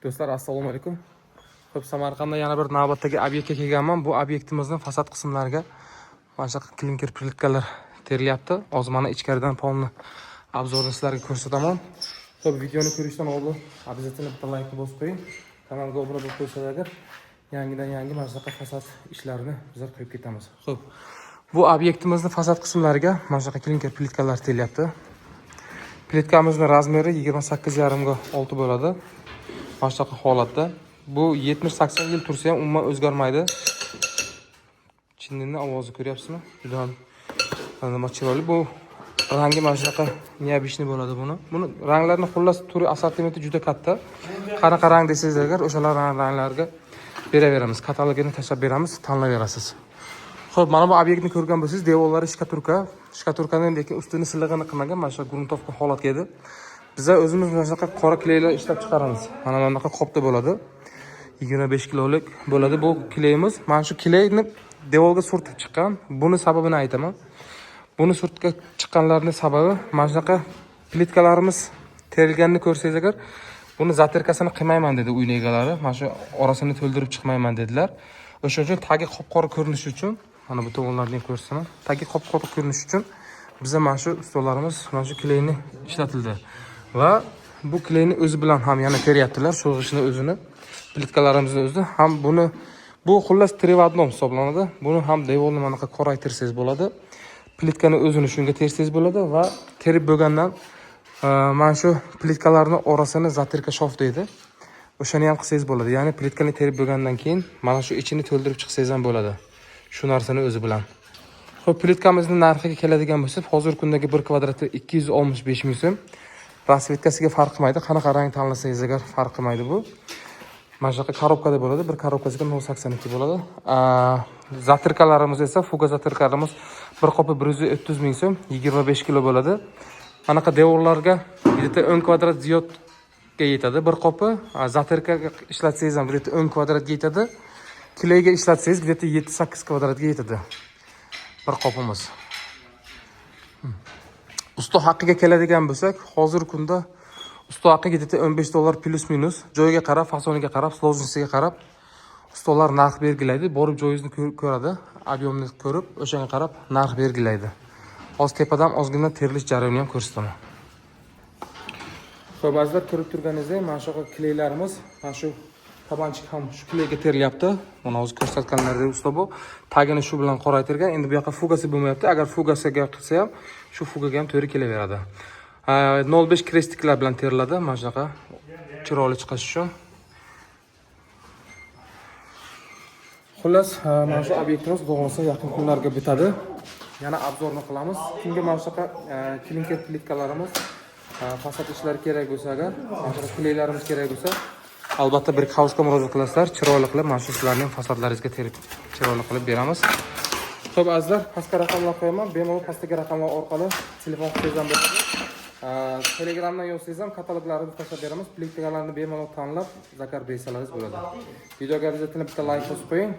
Do'stlar, assalomu alaykum. Xo'p, Samarqandda yana bir navbatdagi obyektga kelganman. Bu obyektimizni fasad qismlariga mana shunaqa klinker plitkalar terilyapti. Hozir mana ichkaridan полный обзор ni sizlarga ko'rsataman. Xo'p, videoni ko'rishdan oldin обязательно bitta laykni bosib qo'ying. Kanalga obuna bo'lib qo'ysangiz agar, yangidan yangi mana shunaqa fasad ishlarini bizlar qo'yib ketamiz. Xo'p, bu obyektimizni fasad qismlariga mana shunaqa klinker plitkalar terilyapti. Plitkamizni размер i 28,5 ga 6 bo'ladi. Mana shunaqa holatda. Bu 70-80 yil tursa ham umuman o'zgarmaydi. Chinnini ovozi ko'ryapsizmi? Juda ham nima, chiroyli. Bu rangi mana shunaqa необычный bo'ladi buni. Buni ranglarni, xullas, turi, assortimenti juda katta. Qanaqa rang desangiz agar, o'shalar ranglarga beraveramiz. Katalogini tashlab beramiz, tanlayverasiz. Xo'p, mana bu obyektni ko'rgan bo'lsangiz, devorlari штукатурка. Штукатурка ni lekin ustini sillig'ini qilmagan, mana shu грунтовка holatga edi. Biza o'zimiz mana shunaqa qora клей lar ishlab chiqaramiz. Mana bunaqa qopda bo'ladi. 25 kilolik bo'ladi bu клей imiz. Mana shu клей ni devorga surtib chiqqan. Buni sababini aytaman. Buni surtga chiqqanlarning sababi, mana shunaqa plitkalarimiz terilganini ko'rsangiz agar, buni затирка sini qilmayman dedi uyni egalari. Mana shu orasini to'ldirib chiqmayman dedilar. O'sha uchun tagi qop-qora ko'rinishi uchun, mana bu tomonlarni ham ko'rsataman. Tagi qop-qora ko'rinishi uchun biza mana shu stollarimiz mana shu клей ni ishlatildi. Va bu клей ni o'zi bilan ham yana teryaptilar, shu g'ishtni o'zini, plitkalarimizni o'zi ham buni, bu xullas три в одном hisoblanadi. Buni ham devorni mana bunaqa qoraytirsangiz bo'ladi. Plitkani o'zini shunga tersangiz bo'ladi va terib bo'lgandan mana shu plitkalarni orasini затирка шов deydi. O'shani ham qilsangiz bo'ladi. Ya'ni plitkani terib bo'lgandan keyin mana shu ichini to'ldirib chiqsangiz ham bo'ladi. Shu narsani o'zi bilan. Xo'p, plitkamizni narxiga keladigan bo'lsak, hozirgi kundagi bir kvadrati 265 ming so'm. Расцветка siga farq qilmaydi. Qanaqa rang tanlasangiz agar, farq qilmaydi bu. Mana shunaqa коробка da bo'ladi. Bir коробка siga 0,82 bo'ladi. Затирка larimiz esa, fuga затирка larimiz bir qopi 130 ming so'm, 25 kilo bo'ladi. Anaqa devorlarga где-то 10 kvadrat ziyodga yetadi bir qopi. Затирка ga ishlatsangiz ham где-то 10 kvadratga yetadi. Клей ga ishlatsangiz где-то 7-8 kvadratga yetadi bir qopimiz. Usta haqiga keladigan bo'lsak, hozirgi kunda usta haqi где-то 15 dollar плюс-минус, joyiga qarab, fasoniga qarab, сложность iga qarab ustalar narx belgilaydi. Borib joyingizni ko'radi, объем ni ko'rib, o'shanga qarab narx belgilaydi. Hozir tepadan ozgina terilish jarayonini ham ko'rsataman. Xo'p, azizlar, ko'rib turganingizdek, mana shu клей larimiz, mana shu кабанчик ham shu клей ga terilyapti. Mana hozir ko'rsatganlaridek usta bu tagini shu bilan qoraytirgan. Endi bu yoqqa fugasi bo'lmayapti. Agar fugasiga qilsa ham, shu fugaga ham to'g'ri kelaveradi. 0,5 крестик lar bilan teriladi, mana shunaqa chiroyli chiqishi uchun. Xullas, mana shu obyektimiz, xudo xohlasa, yaqin kunlarga bitadi. Yana обзор ni qilamiz. Kimga mana shunaqa klinker plitkalarimiz, fasad ishlari kerak bo'lsa agar, mana shunaqa клей larimiz kerak bo'lsa, albatta Brick House'ga murojaat qilasizlar. Chiroyli qilib mana shu sizlarning ham fasadlaringizga terib, chiroyli qilib beramiz. Xo'p, azizlar, pastga raqamlar qo'yaman. Bemalol pastdagi raqamlar orqali telefon qilsangiz ham bo'ladi. Telegramdan yozsangiz ham kataloglarni tashlab beramiz. Plitkalarni bemalol tanlab, заказ bersalaringiz bo'ladi. Videoga обязательно bitta layk bosib qo'ying.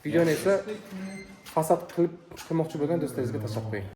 Videoni esa fasad qilib qilmoqchi bo'lgan do'stlaringizga tashlab qo'ying.